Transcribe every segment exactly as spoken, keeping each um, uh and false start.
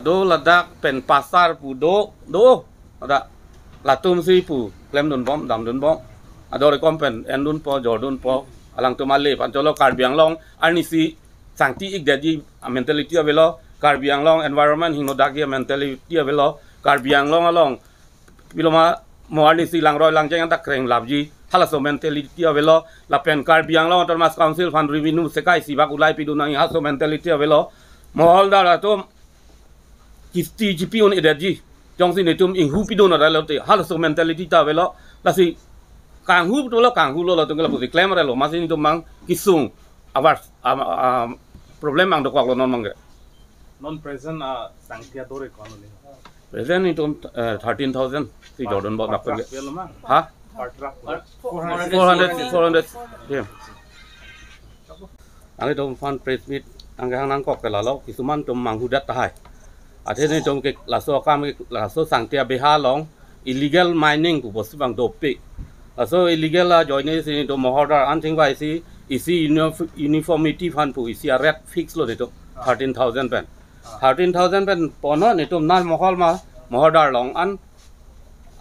Do ladak pen pasar pu do, do. Ada latum si pu klemdunbom, damdunbom. Ador kom pen endunpo, jordunpo. Alangtum ale pancholo Karbi Anglong arnisi sangti-ikdetji a-mentality avelo. Karbi Anglong environment hingnodakji a-mentality avelo. Karbi Anglong along piloma mo arnisi langroi langjeng anta krenglapji halaso mentality avelo. Lapen Karbi Anglong Autonomous Council aphan revenue sekai sibak ulai pidun nangji halaso mentality avelo. Moholdar atum kisti chipi-un-edetji. Jongsi netum inghu pidun arlo te halaso mentality ta avelo. Lasi kanghu pulo kanghulo, latum ke lapusi klem arlo. Amatsi netum abang kesung abar, am, am, problem abang dokoklo non abangke. Non present a sangti ador ke ko-an uli? Present netum, eh, thirteen thousand si jordunbom dak abangke. Truck lo ma? Ha? Per truck lo? Four hundred, four hundred. Yeah. Nanglitum aphan press meet nangkehang nangkok ke lalo, kisuman atum manghudet tahai. Athe netum ke laso akam ke laso sangti abeha along illegal mining pu bostu abang dopik. Laso illegal ajoine si netum Moholdar an chingvaisi isi unif-, uniformity aphan pu isi a-rate fix lo netum thirteen thousand pen. Thirteen thousand pen ponlo netum non mohol ma Moholdar along an,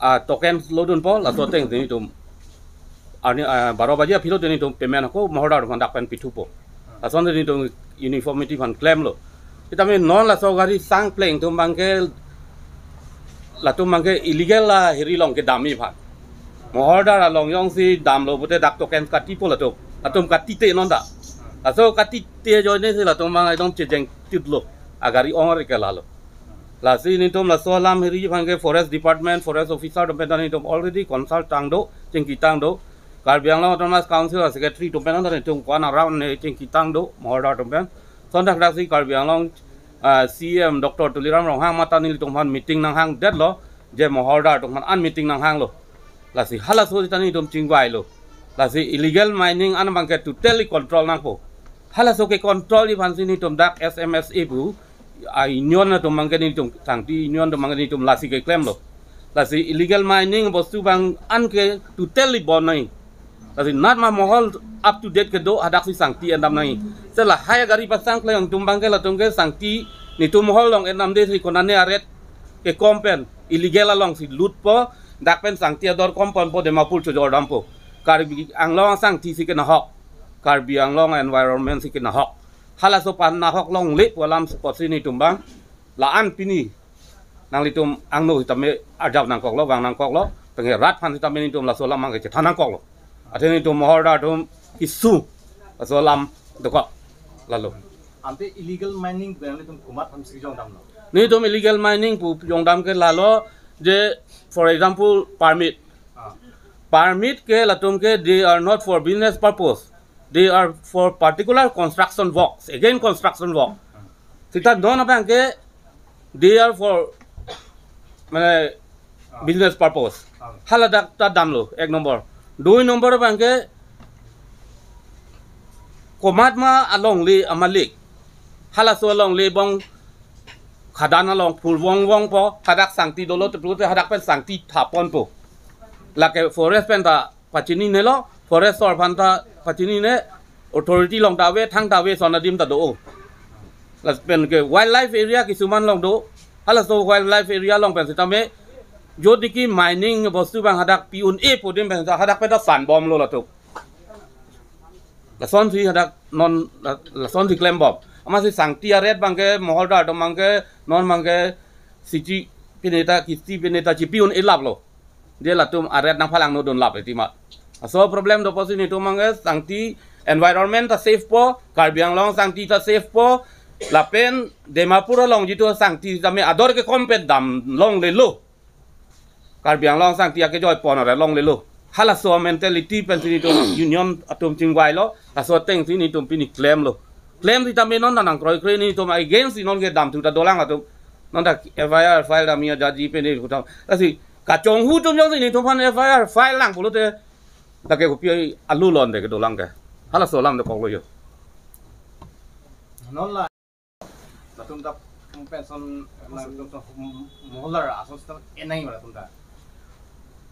ah, token lodunpo, laso ateng netum arni, ah, baro baji aphi lo netum payment ako Moholdar atum dak pen pithupo. Lason netum uniformity aphan klemlo. Sitame non laso gari sang pleng atum abangke, latum abangke illegal a heri along kedamji aphan. Moholdar along jongsi damlo pute dak token katipo latum. Latum katite non ta. Laso katite ajoine si latum abang ekdom chejeng titlo. Agari ong-re ke lalo. Lasi netum laso alam heri aphan ke forest department, forest officer atum pen ta netum already consult tang do, chingki tang do. Karbi Anglong Autonomous Council a-secretary atum pen ta netum ko-an around ne chingki tang do, Moholdar atum pen. Lason dak daksi Karbi Anglong, ah, C E M Doctor Tuliram Ronghang mate nelitum aphan meeting nanghangdetlo, je Moholdar atum aphan an meeting nanghanglo. Lasi halaso sita netum chingvailo. Lasi illegal mining an abangke totally control nangpo. Halaso kecontrolji aphansi netum dak S M S A pu a-union atum abangke netum sangti union atum abangke netum lasi keklemlo. Lasi illegal mining bostu abang an ke totally bon nangji. Lasi natma mohol up to date kedo hadaksi sangti endam nangji. Se lahai gari pasang kleng atum abangke latum ke sangti netum mohol along endamde si konane a-rate kekom pen illegal alongsi lutpo, dak pen sangti ador kom ponpo, Dimapur chojordampo. Karbi Anglong asangti si kenahok, Karbi Anglong environment si kenahok. Halaso aphan nahok longle pu alam apotsi netum abang la-an pini nanglitum angno sitame arjap nangkoklo, vang nangkoklo, penke rat aphan sitame netum laso alam abangke chethan nangkoklo. Athe netum Moholdar atum kesung laso alam dokok lalo. Ante illegal mining pen netum komat aphansi jongdamlo? Netum illegal mining pu jongdam ke lalo, je, for example, permit. Ah. Permit ke latum ke they are not for business purpose. They are for particular construction works. Again, construction work. Sita non abangke they are for, mane, business purpose. Haladak ta damlo, ek nombor. Dui nombor abangke komatma alongle amalik. Halaso alongle bong khadan along phurvong vongpo, hadak sangti dolo te pulote hadak pen sangti thaponpo. Lake forest pen ta pachinine lo, forest aphan ta pachinine, authority along ta ave, thangta ave, son adim ta do. Lapen ke wildlife area kisuman along do. Halaso wildlife area along pen sitame jodi ki mining bostu abang hadak pi-un-e pu adim pen ta hadak pen ta sanbomlo latum. Lasonsi hadak non la-, lasonsi klembom. Amatsi sangti a-rate abangke Moholdar atum abangke non abangke siji pine ta kisti pine ta chipi-un-e laplo. Dia latum a-rate nangphalang nodun lap eti ma. Laso problem do apotsi netum abangke sangti environment ta safe po, Karbi Anglong sangti ta safe po, lapen Dimapur along jitu sangti tame ador kekom pen dam longlelo. Karbi Anglong sangti akejoi pon ore longlelo. Halaso mentality pensi netum union atum chingvailo, laso atengsi netum pini klemlo. Klem sitame non ta nangkroikre, netum against si non kedamthu ta dolang atum. Non ta F I R file damji ajaji pene putam. Lasi kachonghu atum jongsi netum aphan F I R file lang pulote, lake kopi alu lon de kedolang ke. Halaso alam dokoklo jo. Non la. Latum ta pension, latum ta Moholdar ason sita enai ma latum ta.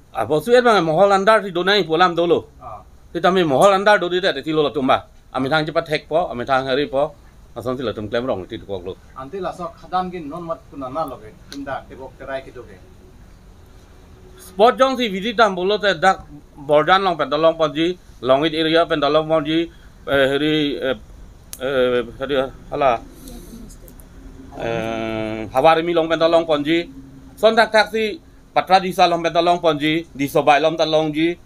Apotsi et abang Mohol under si donai pu alam dolo. Ah. Sitame Mohol under dode ta tilo latum abang. Amethang chepathekpo, amethang haripo. Asonsi latum klemrong ti dokoklo. Ante laso khadan ke non mat kunana lo ke, inda tebok terai kedo ke. Spot jongsi visit dam pulote dak Borjan along pen ta longponji, Longit area pen ta longponji, eh, heri, eh, eh, heri hala, eh, Havarimi along pen ta longponji. Lason thakthak si Patradisa along pen ta longponji, Disobai along ta longji.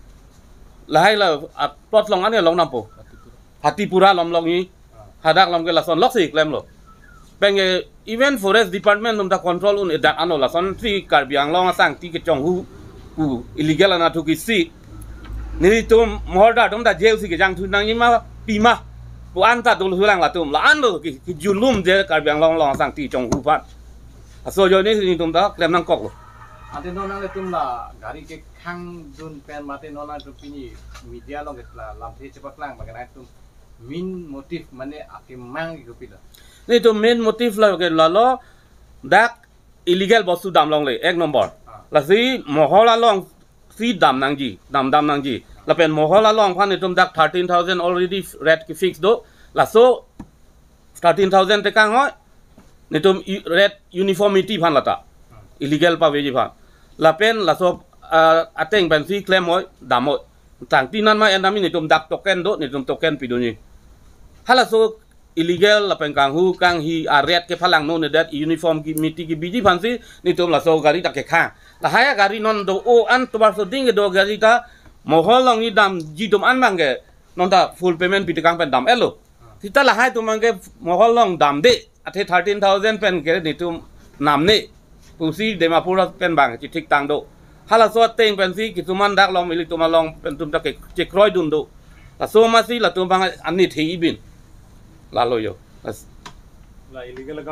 Lahai la, ah, plot along ane long nampo. Hatipura along longji. Hadak along ke lason loksi klemlo. Pen ke even forest department atum ta control un-e dak ano, lasonsi Karbi Anglong asangti kechonghu pu illegal anatthu kisi. Nelitum mohaldar atum ta jail si kejang thu nangji ma pima pu an ta dul hulang latum. La-an lo ke, kejulum je Karbi Anglong along asangti chonghu aphan. Laso ajoine si nelitum ta klem nangkoklo. Ante non nanglitum la gari kekhang dun pen mate non nanglitum pini media along ke la lamthe chepaklang bagi nanglitum main motive mane akemang ke kopilo? Nelitum main motive la ke lalo dak illegal bostu dam longle, ek nombor. Ah. Lasi mohol alongsi dam nangji, dam dam nangji. Lapen mohol along aphan nelitum dak thirteen thousand already rate kefix do. Laso thirteen thousand tekang hoi, nelitum i-, rate uniformity aphan lata. Illegal paveji aphan. Lapen laso, ah, ateng pensi klem hoi, dam hoi. Tangte non ma endami nelitum dak token do, nelitum token pidunji. Halaso illegal lapen kanghu kanghi a-rate kepalangno ne dak uniformity kebiji aphansi nelitum laso gari ta kekhang. Lahai gari non do-o an tovar soding kedo gari ta mohol alongji damji atum an abang ke non ta full payment pitekang pen dam-etlo. Seta lahai atum abang ke mohol along damde, athe thirteen thousand pen ke nelitum namne pusi Dimapur pen abang chethik tang do. Halaso ateng pensi kisuman dak along ilitum along pen atum ta ke chekroi dun do. Laso masi latum abang anit he ibin. Lalo yo. Las- La illegal